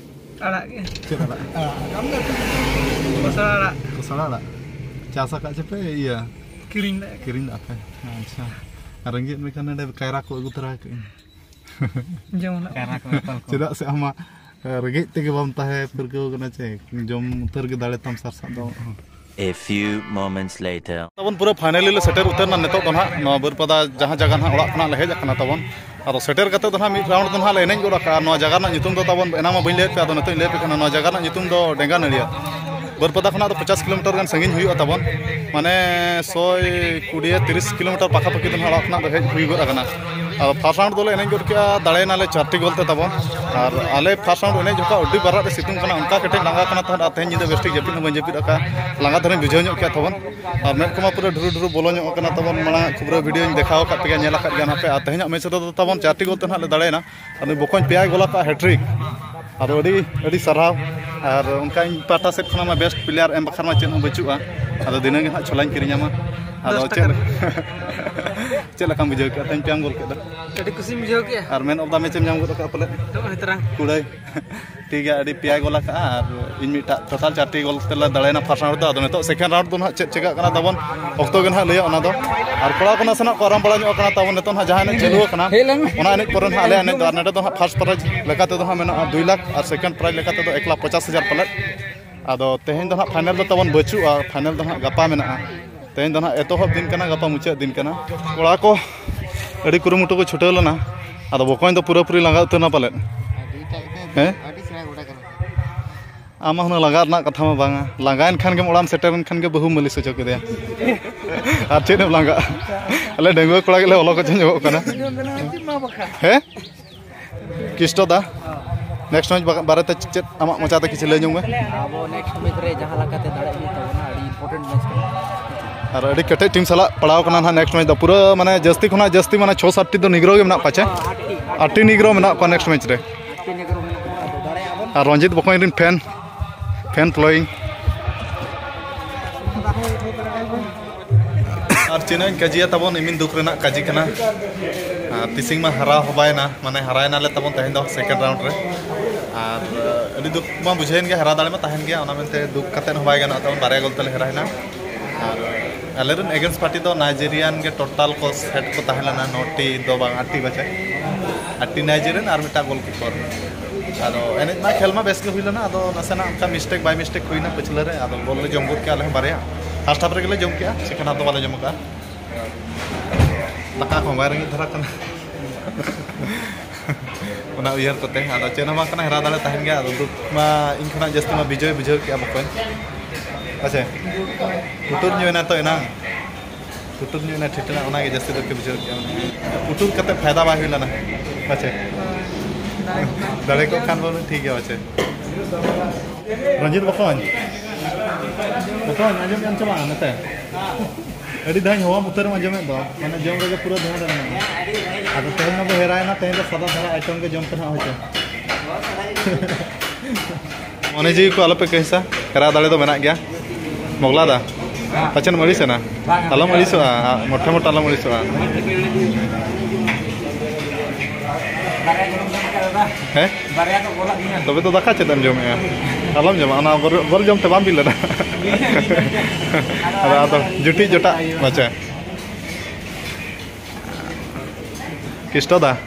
ᱟᱲᱟᱜ ᱜᱮ᱾ ᱪᱮᱫ ᱟᱲᱟᱜ? ᱠᱚᱥᱲᱟ ᱟᱲᱟᱜ᱾ ᱠᱚᱥᱲᱟ ᱟᱲᱟᱜ? ᱪᱟᱥ ᱟᱠᱟᱫ ᱪᱮ ᱯᱮ ᱤᱭᱟᱹ? ᱠᱤᱨᱤᱧ ᱞᱮᱫ᱾ ᱠᱤᱨᱤᱧ ᱞᱮᱫ ᱯᱮ? ᱟᱪᱪᱷᱟ᱾ ᱟᱨ ᱨᱮᱸᱜᱮᱡ ᱢᱮᱠᱷᱟᱱ ᱱᱚᱰᱮ ᱠᱟᱭᱨᱟ ᱠᱚ ᱟᱹᱜᱩ ᱛᱚᱨᱟ ᱠᱟᱜ ᱟᱹᱧ᱾ ᱡᱚᱢ ᱞᱮᱫ᱾ ᱠᱟᱭᱨᱟ ᱠᱚ, ᱮᱯᱮᱞ ᱠᱚ᱾ ᱪᱮᱫᱟᱜ ᱥᱮ ᱟᱢᱟᱜ ᱨᱮᱸᱜᱮᱡ ᱛᱮᱜᱮ ᱵᱟᱢ ᱛᱟᱦᱮᱸ ᱯᱟᱹᱨᱠᱟᱹᱣ ᱠᱟᱱᱟ ᱪᱮ? ᱡᱚᱢ ᱩᱛᱟᱹᱨ ᱜᱮ ᱫᱟᱲᱮ ᱛᱟᱢ ᱥᱟᱨᱥᱟᱜ ᱫᱚ᱾ A few moments later. ᱛᱟᱵᱚᱱ ᱯᱩᱨᱟᱹ finally ᱞᱮ ᱥᱮᱴᱮᱨ ᱩᱛᱟᱹᱨ ᱮᱱᱟ ᱱᱤᱛᱚᱜ ᱫᱚ ᱱᱟᱦᱟᱜ ᱱᱚᱣᱟ ᱵᱟᱹᱨᱯᱟᱫᱟ ᱡᱟᱦᱟᱸ ᱡᱟᱭᱜᱟ ᱱᱟᱦᱟᱜ ᱚᱲᱟᱜ ᱠᱷᱚᱱᱟᱜ ᱞᱮ ᱦᱮᱡ ᱟᱠᱟᱱᱟ ᱛᱟᱵᱚᱱ᱾ ᱟᱫᱚ ᱥᱮᱴᱮᱨ ᱠᱟᱛᱮ ᱫᱚ ᱱᱟᱦᱟᱜ ᱢᱤᱫ round ᱫᱚ ᱱᱟᱦᱟᱜ ᱞᱮ ᱮᱱᱮᱡ ᱜᱚᱫ ᱟᱠᱟᱫᱼᱟ᱾ ᱱᱚᱣᱟ ᱡᱟᱭᱜᱟ ᱨᱮᱱᱟᱜ ᱧᱩᱛᱩᱢ ᱫᱚ ᱛᱟᱵᱚᱱ ᱮᱱᱟᱝ ᱢᱟ ᱵᱟᱹᱧ ᱞᱟᱹᱭᱟᱫ ᱯᱮ, ᱟᱫᱚ ᱱᱤᱛᱚᱜ ᱤᱧ ᱞᱟᱹᱭ ᱟᱯᱮ ᱠᱟᱱᱟ, ᱱᱚᱣᱟ ᱡᱟᱭᱜᱟ ᱨᱮᱱᱟᱜ ᱧᱩᱛᱩᱢ ᱫᱚ ᱰᱮᱸᱜᱟ ᱱᱟᱹᱲᱤᱭᱟᱹ᱾ ᱵᱟᱹᱨᱯᱟᱫᱟ ᱠᱷᱚᱱᱟᱜ ᱫᱚ ᱯᱚᱪᱟᱥ ᱠᱤᱞᱳᱢᱤᱴᱟᱨ ᱜᱟᱱ ᱥᱟᱺᱜᱤᱧ ᱦᱩᱭᱩᱜᱼᱟ ᱛᱟᱵᱚᱱ, ᱢᱟᱱᱮ ᱥᱚᱭ ᱠᱩᱲᱤ ᱛᱤᱨᱤᱥ ᱠᱤᱞᱳᱢᱤᱴᱟᱨ ᱯᱟᱠᱷᱟ ᱯᱟᱠᱷᱤ ᱫᱚ ᱱᱟᱦᱟᱜ ᱚᱲᱟᱜ ᱠᱷᱚᱱᱟᱜ ᱫᱚ ᱦᱮᱡ ᱦᱩᱭ ᱜᱚᱫ ᱟᱠᱟᱱᱟ᱾ ᱟᱫᱚ first round ᱫᱚᱞᱮ ᱮᱱᱮᱡ ᱜᱚᱫ ᱠᱮᱜᱼᱟ, ᱫᱟᱲᱮᱭᱮᱱᱟᱞᱮ ᱪᱟᱨᱴᱤ ᱜᱳᱞ ᱛᱮ ᱛᱟᱵᱚᱱ᱾ ᱟᱨ ᱟᱞᱮ first round ᱮᱱᱮᱡ ᱡᱚᱠᱷᱚᱱ ᱟᱹᱰᱤ ᱵᱟᱨᱟᱜ ᱨᱮ ᱥᱤᱛᱩᱝ ᱠᱟᱱᱟ, ᱚᱱᱠᱟ ᱠᱟᱹᱴᱤᱡ ᱞᱟᱸᱜᱟ ᱠᱟᱱᱟ ᱛᱟᱦᱮᱸᱫ, ᱟᱨ ᱛᱮᱦᱮᱧ ᱧᱤᱫᱟᱹ ᱵᱮᱥ ᱴᱷᱤᱠ ᱡᱟᱹᱯᱤᱫ ᱦᱚᱸ ᱵᱟᱹᱧ ᱡᱟᱹᱯᱤᱫ ᱟᱠᱟᱫᱼᱟ, ᱞᱟᱸᱜᱟ ᱫᱷᱟᱨᱟᱧ ᱵᱩᱡᱷᱟᱹᱣ ᱧᱚᱜ ᱠᱮᱜᱼᱟ ᱛᱟᱵᱚᱱ᱾ ᱟᱨ ᱢᱮᱫ ᱠᱚᱢᱟ ᱯᱩᱨᱟᱹ ᱰᱷᱩᱨᱩ ᱰᱷᱩᱨᱩ ᱵᱚᱞᱚ ᱧᱚᱜ ᱠᱟᱱᱟ ᱛᱟᱵᱚᱱ, ᱢᱟᱲᱟᱝ ᱟᱜ ᱠᱷᱩᱵᱨᱟᱹ video ᱧ ᱫᱮᱠᱷᱟᱣ ᱟᱠᱟᱫ ᱯᱮᱜᱮᱭᱟ, ᱧᱮᱞ ᱟᱠᱟᱫ ᱜᱮᱭᱟ ᱱᱟᱯᱮ᱾ ᱟᱨ ᱛᱮᱦᱮᱧᱟᱜ match ᱨᱮᱫᱚ ᱛᱟᱵᱚᱱ ᱪᱟᱨᱴᱤ ᱜᱳᱞ ᱛᱮ ᱱᱟᱦᱟᱜ ᱞᱮ ᱫᱟᱲᱮᱭᱮᱱᱟ᱾ ᱟᱨ ᱱᱩᱭ ᱵᱚᱠᱚᱧ ᱯᱮᱭᱟᱭ ᱜᱳᱞ ᱟᱠᱟᱫᱼᱟ, hat-trick᱾ ᱟᱫᱚ ᱟᱹᱰᱤ ᱟᱹᱰᱤ ᱥᱟᱨᱦᱟᱣ᱾ ᱟᱨ ᱚᱱᱠᱟ ᱤᱧ ᱯᱟᱦᱴᱟ ᱥᱮᱫ ᱠᱷᱚᱱᱟᱜ ᱢᱟ ᱵᱮᱥᱴ ᱯᱞᱮᱭᱟᱨ ᱮᱢ ᱵᱟᱠᱷᱨᱟ ᱢᱟ ᱪᱮᱫ ᱦᱚᱸ ᱵᱟᱹᱪᱩᱜᱼᱟ᱾ ᱟᱫᱚ ᱫᱷᱤᱱᱟᱹᱝ ᱜᱮ ᱱᱟᱦᱟᱜ ᱪᱷᱚᱞᱟᱧ ᱠᱤᱨᱤᱧᱟᱢᱟ᱾ ᱟᱫᱚ ᱫᱚᱥ ᱪᱮᱫ ᱴᱟᱠᱟ᱾ ᱪᱮᱫ ᱞᱮᱠᱟᱢ ᱵᱩᱡᱷᱟᱹᱣ ᱠᱮᱫᱟ? ᱛᱮᱦᱮᱧ ᱯᱮᱭᱟᱢ ᱜᱳᱞ ᱠᱮᱫ ᱫᱚ᱾ ᱟᱹᱰᱤ ᱠᱩᱥᱤᱧ ᱵᱩᱡᱷᱟᱹᱣ ᱠᱮᱫᱼᱟ᱾ ᱟᱨ ᱢᱮᱱ ᱚᱯᱷ ᱫᱟ ᱢᱮᱪ ᱮᱢ ᱧᱟᱢ ᱜᱚᱫ ᱠᱟᱜᱼᱟ ᱯᱟᱞᱮᱫ? ᱱᱚᱜᱼᱚᱭ ᱛᱟᱨᱟᱝ᱾ ᱠᱩᱲᱟᱹᱭ᱾ ᱴᱷᱤᱠ ᱜᱮᱭᱟ, ᱟᱹᱰᱤ ᱯᱮᱭᱟᱭ ᱜᱳᱞ ᱟᱠᱟᱫᱼᱟ ᱟᱨ ᱤᱧ ᱢᱤᱫᱴᱟᱜ ᱴᱳᱴᱟᱞ ᱪᱟᱨᱴᱤ ᱜᱳᱞ ᱛᱮᱞᱮ ᱫᱟᱲᱮᱭᱮᱱᱟ ᱯᱷᱟᱥᱴ ᱨᱟᱣᱩᱱᱰ ᱫᱚ᱾ ᱟᱫᱚ ᱱᱤᱛᱚᱜ ᱥᱮᱠᱮᱱᱰ ᱨᱟᱣᱩᱱᱰ ᱫᱚ ᱱᱟᱦᱟᱜ ᱪᱮᱫ ᱪᱮᱠᱟᱜ ᱠᱟᱱᱟ ᱛᱟᱵᱚᱱ, ᱚᱠᱛᱚ ᱜᱮ ᱱᱟᱦᱟᱜ ᱞᱟᱹᱭᱟ ᱚᱱᱟ ᱫᱚ᱾ ᱟᱨ ᱠᱚᱲᱟ ᱠᱚ ᱱᱟᱥᱮᱱᱟᱜ ᱠᱚ ᱟᱨᱟᱢ ᱵᱟᱲᱟ ᱧᱚᱜ ᱠᱟᱱᱟ ᱛᱟᱵᱚᱱ, ᱱᱤᱛᱚᱜ ᱱᱟᱦᱟᱜ ᱡᱟᱦᱟᱸ ᱮᱱᱮᱡ ᱪᱟᱹᱞᱩ ᱟᱠᱟᱱᱟ, ᱦᱮᱡ ᱞᱮᱱ ᱢᱮ᱾ ᱚᱱᱟ ᱮᱱᱮᱡ ᱯᱚᱨᱮ ᱱᱟᱦᱟᱜ ᱟᱞᱮᱭᱟᱜ ᱮᱱᱮᱡ ᱫᱚ᱾ ᱟᱨ ᱱᱚᱰᱮ ᱫᱚ ᱱᱟᱦᱟᱜ ᱯᱷᱟᱥᱴ ᱯᱨᱟᱭᱤᱡᱽ ᱞᱮᱠᱟ ᱛᱮᱫᱚ ᱱᱟᱦᱟᱜ ᱢᱮᱱᱟᱜᱼᱟ ᱫᱩᱭ ᱞᱟᱠᱷ ᱟᱨ ᱥᱮᱠᱮᱱᱰ ᱯᱨᱟᱭᱤᱡᱽ ᱞᱮᱠᱟ ᱛᱮᱫᱚ ᱮᱠ ᱞᱟᱠᱷ ᱯᱚᱪᱟᱥ ᱦᱟᱡᱟᱨ ᱯᱟᱞᱮᱫ᱾ ᱟᱫᱚ ᱛᱮᱦᱮᱧ ᱫᱚ ᱱᱟᱦᱟᱜ ᱯᱷᱟᱭᱱᱮᱞ ᱫᱚ ᱛᱟᱵᱚᱱ ᱵᱟᱹᱪᱩᱜᱼᱟ, ᱯᱷᱟᱭᱱᱮᱞ ᱫᱚ ᱱᱟᱦᱟᱜ ᱜᱟᱯᱟ ᱢᱮᱱᱟᱜᱼᱟ᱾ ᱛᱮᱦᱮᱧ ᱫᱚ ᱱᱟᱦᱟᱜ ᱮᱛᱚᱦᱚᱵ ᱫᱤᱱ ᱠᱟᱱᱟ, ᱜᱟᱯᱟ ᱢᱩᱪᱟᱹᱫ ᱫᱤᱱ ᱠᱟᱱᱟ᱾ ᱠᱚᱲᱟ ᱠᱚ ᱟᱹᱰᱤ ᱠᱩᱨᱩᱢᱩᱴᱩ ᱠᱚ ᱪᱷᱩᱴᱟᱹᱣ ᱞᱮᱱᱟ, ᱟᱫᱚ ᱵᱚᱠᱚᱧ ᱫᱚ ᱯᱩᱨᱟᱹᱯᱩᱨᱤ ᱞᱟᱸᱜᱟ ᱩᱛᱟᱹᱨ ᱮᱱᱟ ᱯᱟᱞᱮᱫ᱾ ᱦᱮᱸ? ᱟᱢ ᱢᱟ ᱦᱩᱱᱟᱹᱝ ᱞᱟᱸᱜᱟ ᱨᱮᱱᱟᱜ ᱠᱟᱛᱷᱟ ᱢᱟ ᱵᱟᱝᱟ, ᱞᱟᱸᱜᱟᱭᱮᱱ ᱠᱷᱟᱱ ᱜᱮᱢ ᱚᱲᱟᱜ ᱮᱢ ᱥᱮᱴᱮᱨᱮᱱ ᱠᱷᱟᱱ ᱜᱮ ᱵᱟᱹᱦᱩᱢ ᱢᱟᱹᱞᱤᱥ ᱦᱚᱪᱚ ᱠᱮᱫᱮᱭᱟ᱾ ᱟᱨ ᱪᱮᱫ ᱮᱢ ᱞᱟᱸᱜᱟᱜᱼᱟ? ᱟᱞᱮ ᱰᱟᱺᱜᱩᱣᱟᱹ ᱠᱚᱲᱟ ᱜᱮᱞᱮ ᱚᱞᱚ ᱠᱚᱪᱚ ᱧᱚᱜᱚᱜ ᱠᱟᱱᱟ᱾ ᱦᱮᱸ? ᱠᱤᱥᱴᱚ ᱫᱟ, ᱱᱮᱠᱥᱴ ᱢᱮᱪ ᱵᱟᱨᱮᱛᱮ ᱪᱮᱫ ᱟᱢᱟᱜ ᱢᱚᱪᱟᱛᱮ ᱠᱤᱪᱷᱩ ᱞᱟᱹᱭ ᱧᱚᱜ ᱢᱮ᱾ ᱟᱵᱚ ᱱᱮᱠᱥᱴ ᱢᱮᱪ ᱨᱮ ᱡᱟᱦᱟᱸ ᱞᱮᱠᱟᱛᱮ ᱫᱟᱲᱮ ᱦᱩᱭᱩᱜ ᱛᱟᱵᱚᱱᱟ, ᱟᱹᱰᱤ ᱤᱢᱯᱚᱨᱴᱮᱱᱴ ᱢᱮᱪ ᱠᱟᱱᱟ᱾ ᱟᱨ ᱟᱹᱰᱤ ᱠᱮᱴᱮᱡ ᱴᱤᱢ ᱥᱟᱞᱟᱜ ᱯᱟᱲᱟᱣ ᱠᱟᱱᱟ ᱱᱟᱦᱟᱜ ᱱᱮᱠᱥᱴ ᱢᱮᱪ ᱫᱚ᱾ ᱯᱩᱨᱟᱹ ᱢᱟᱱᱮ ᱡᱟᱹᱥᱛᱤ ᱠᱷᱚᱱᱟᱜ ᱡᱟᱹᱥᱛᱤ ᱢᱟᱱᱮ ᱪᱷᱚ ᱥᱟᱛᱴᱤ ᱫᱚ ᱱᱤᱜᱽᱨᱳ ᱜᱮ ᱢᱮᱱᱟᱜ ᱠᱚᱣᱟ, ᱪᱮ? ᱟᱴᱴᱤ ᱱᱤᱜᱽᱨᱳ ᱢᱮᱱᱟᱜ ᱠᱚᱣᱟ ᱱᱮᱠᱥᱴ ᱢᱮᱪ ᱨᱮ᱾ ᱟᱨ ᱨᱚᱧᱡᱤᱛ ᱵᱚᱠᱚᱧ ᱨᱮᱱ ᱯᱷᱮᱱ, ᱯᱷᱮᱱ ᱯᱷᱞᱳᱭᱤᱝ᱾ ᱟᱨ ᱪᱤᱱᱟᱹᱧ ᱠᱟᱡᱤᱭᱟ ᱛᱟᱵᱚᱱ ᱤᱢᱤᱱ ᱫᱩᱠ ᱨᱮᱱᱟᱜ ᱠᱟᱡᱤ ᱠᱟᱱᱟ᱾ ᱟᱨ ᱛᱤᱥᱤᱝ ᱢᱟ ᱦᱟᱨᱟᱣ ᱦᱚᱸ ᱵᱟᱭᱱᱟ, ᱢᱟᱱᱮ ᱦᱟᱨᱟᱭᱱᱟᱞᱮ ᱛᱟᱵᱚᱱ ᱛᱮᱦᱮᱧ ᱫᱚ ᱥᱮᱠᱮᱱᱰ ᱨᱟᱣᱩᱱᱰ ᱨᱮ᱾ ᱟᱨ ᱟᱹᱰᱤ ᱫᱩᱠ ᱢᱟ ᱵᱩᱡᱷᱟᱹᱣᱮᱱ ᱜᱮᱭᱟ, ᱦᱟᱨᱟᱣ ᱫᱟᱲᱮ ᱢᱟ ᱛᱟᱦᱮᱱ ᱜᱮᱭᱟ, ᱚᱱᱟ ᱢᱮᱱᱛᱮ ᱫᱩᱠ ᱠᱟᱛᱮᱫ ᱦᱚᱸ ᱵᱟᱭ ᱜᱟᱱᱚᱜᱼᱟ ᱛᱟᱵᱚᱱ, ᱵᱟᱨᱭᱟ ᱜᱳᱞ ᱛᱮᱞᱮ ᱦᱟᱨᱟᱭᱮᱱᱟ᱾ ᱟᱨ ᱟᱞᱮᱨᱮᱱ ᱮᱜᱮᱱᱥᱴ ᱯᱟᱨᱴᱤ ᱫᱚ ᱱᱟᱭᱡᱮᱨᱤᱭᱟᱱ ᱜᱮ ᱴᱳᱴᱟᱞ ᱠᱚ ᱥᱮᱴ ᱠᱚ ᱛᱟᱦᱮᱸ ᱞᱮᱱᱟ, ᱱᱚᱴᱤ ᱫᱚ ᱵᱟᱝ, ᱟᱴᱴᱤ ᱵᱟᱪᱮ, ᱟᱴᱴᱤ ᱱᱟᱭᱡᱮᱨᱤᱭᱟᱱ ᱟᱨ ᱢᱤᱫᱴᱟᱝ ᱜᱳᱞᱠᱤᱯᱟᱨ᱾ ᱟᱫᱚ ᱮᱱᱮᱡ ᱢᱟ ᱠᱷᱮᱞ ᱢᱟ ᱵᱮᱥ ᱜᱮ ᱦᱩᱭ ᱞᱮᱱᱟ, ᱟᱫᱚ ᱱᱟᱥᱮᱱᱟᱜ ᱚᱱᱠᱟ ᱢᱤᱥᱴᱮᱠ ᱵᱟᱭ ᱢᱤᱥᱴᱮᱠ ᱦᱩᱭᱱᱟ ᱯᱟᱹᱪᱷᱞᱟᱹ ᱨᱮ, ᱟᱫᱚ ᱜᱳᱞ ᱞᱮ ᱡᱚᱢ ᱜᱚᱫ ᱠᱮᱜᱼᱟ ᱟᱞᱮ ᱦᱚᱸ ᱵᱟᱨᱭᱟ᱾ ᱯᱷᱟᱥᱴ ᱦᱟᱯ ᱨᱮᱜᱮ ᱞᱮ ᱡᱚᱢ ᱠᱮᱜᱼᱟ, ᱥᱮᱠᱮᱱᱰ ᱦᱟᱯ ᱫᱚ ᱵᱟᱞᱮ ᱡᱚᱢ ᱠᱟᱜᱼᱟ᱾ ᱫᱟᱠᱟ ᱠᱚᱦᱚᱸ ᱵᱟᱭ ᱨᱮᱸᱜᱮᱡ ᱫᱷᱟᱨᱟ ᱠᱟᱱᱟ᱾ ᱚᱱᱟ ᱩᱭᱦᱟᱹᱨ ᱠᱚᱛᱮ ᱟᱫᱚ ᱪᱮᱫ ᱦᱚᱸ ᱵᱟᱝ ᱠᱟᱱᱟ, ᱦᱮᱨᱟ ᱫᱟᱲᱮ ᱛᱟᱦᱮᱱ ᱜᱮᱭᱟ᱾ ᱟᱫᱚ ᱫᱩᱠ ᱢᱟ ᱤᱧ ᱠᱷᱚᱱᱟᱜ ᱡᱟᱹᱥᱛᱤ ᱢᱟ ᱵᱤᱡᱚᱭ ᱵᱩᱡᱷᱟᱹᱣ ᱠᱮᱜᱼᱟ ᱵᱚᱠᱚᱧ᱾ ᱟᱪᱪᱷᱟ, ᱯᱩᱴᱩᱨ ᱧᱚᱜ ᱮᱱᱟ ᱛᱚ ᱮᱱᱟᱝ, ᱯᱩᱴᱩᱨ ᱧᱚᱜ ᱮᱱᱟ ᱴᱷᱤᱴᱟᱹᱱᱟ, ᱚᱱᱟᱜᱮ ᱡᱟᱹᱥᱛᱤ ᱫᱚ ᱵᱩᱡᱷᱟᱹᱣ ᱠᱮᱜᱼᱟ᱾ ᱯᱩᱴᱩᱨ ᱠᱟᱛᱮ ᱯᱷᱟᱭᱫᱟ ᱵᱟᱭ ᱦᱩᱭ ᱞᱮᱱᱟ᱾ ᱟᱪᱪᱷᱟ, ᱫᱟᱲᱮ ᱠᱚᱜ ᱠᱷᱟᱱ ᱵᱚᱱ ᱴᱷᱤᱠ ᱜᱮᱭᱟ᱾ ᱟᱪᱪᱷᱟ, ᱨᱚᱧᱡᱤᱛ ᱵᱚᱠᱚᱧ, ᱵᱚᱠᱚᱧ ᱟᱸᱡᱚᱢ ᱮᱢ ᱪᱟᱵᱟᱜᱼᱟ ᱱᱚᱛᱮ᱾ ᱟᱹᱰᱤ ᱫᱷᱟᱣ ᱦᱚᱣᱟᱢ ᱩᱛᱟᱹᱨᱮᱢ ᱟᱸᱡᱚᱢᱮᱫ ᱫᱚ, ᱢᱟᱱᱮ ᱡᱚᱢ ᱨᱮᱜᱮ ᱯᱩᱨᱟᱹ ᱫᱷᱮᱭᱟᱱ ᱨᱮ ᱢᱮᱱᱟᱜᱼᱟ᱾ ᱟᱫᱚ ᱛᱮᱦᱮᱧ ᱢᱟᱵᱚ ᱦᱮᱨᱟᱭᱮᱱᱟ, ᱛᱮᱦᱮᱧ ᱫᱚ ᱥᱟᱫᱟ ᱫᱷᱟᱨᱟ ᱟᱭᱴᱮᱢ ᱜᱮ ᱡᱚᱢ ᱯᱮ ᱱᱟᱦᱟᱜ ᱦᱳᱭᱛᱳ᱾ ᱢᱚᱱᱮ ᱡᱤᱣᱤ ᱠᱚ ᱟᱞᱚᱯᱮ ᱠᱟᱹᱦᱤᱥᱟ, ᱮᱨᱟ ᱫᱟᱲᱮ ᱫᱚ ᱢᱮᱱᱟᱜ ᱜᱮᱭᱟ᱾ ᱢᱚᱜᱽᱞᱟ ᱫᱟ, ᱯᱟᱪᱮᱢ ᱟᱹᱲᱤᱥᱮᱱᱟ? ᱟᱞᱚᱢ ᱟᱹᱲᱤᱥᱚᱜᱼᱟ, ᱢᱚᱴᱷᱮ ᱢᱚᱴᱷᱮ ᱟᱞᱚᱢ ᱟᱹᱲᱤᱥᱚᱜᱼᱟ᱾ ᱦᱮᱸ? ᱛᱚᱵᱮ ᱛᱚ ᱫᱟᱠᱟ ᱪᱮᱫ ᱮᱢ ᱡᱚᱢᱮᱜᱼᱟ? ᱟᱞᱚᱢ ᱡᱚᱢᱟ, ᱚᱱᱟ ᱜᱚᱞ, ᱜᱚᱞ ᱡᱚᱢ ᱛᱮ ᱵᱟᱢ ᱵᱤᱞ ᱞᱮᱱᱟ᱾ ᱟᱫᱚ, ᱟᱫᱚ ᱡᱩᱴᱤᱡ ᱡᱚᱴᱟᱜ ᱢᱟᱪᱮ᱾ ᱠᱨᱤᱥᱴᱚ ᱫᱟ,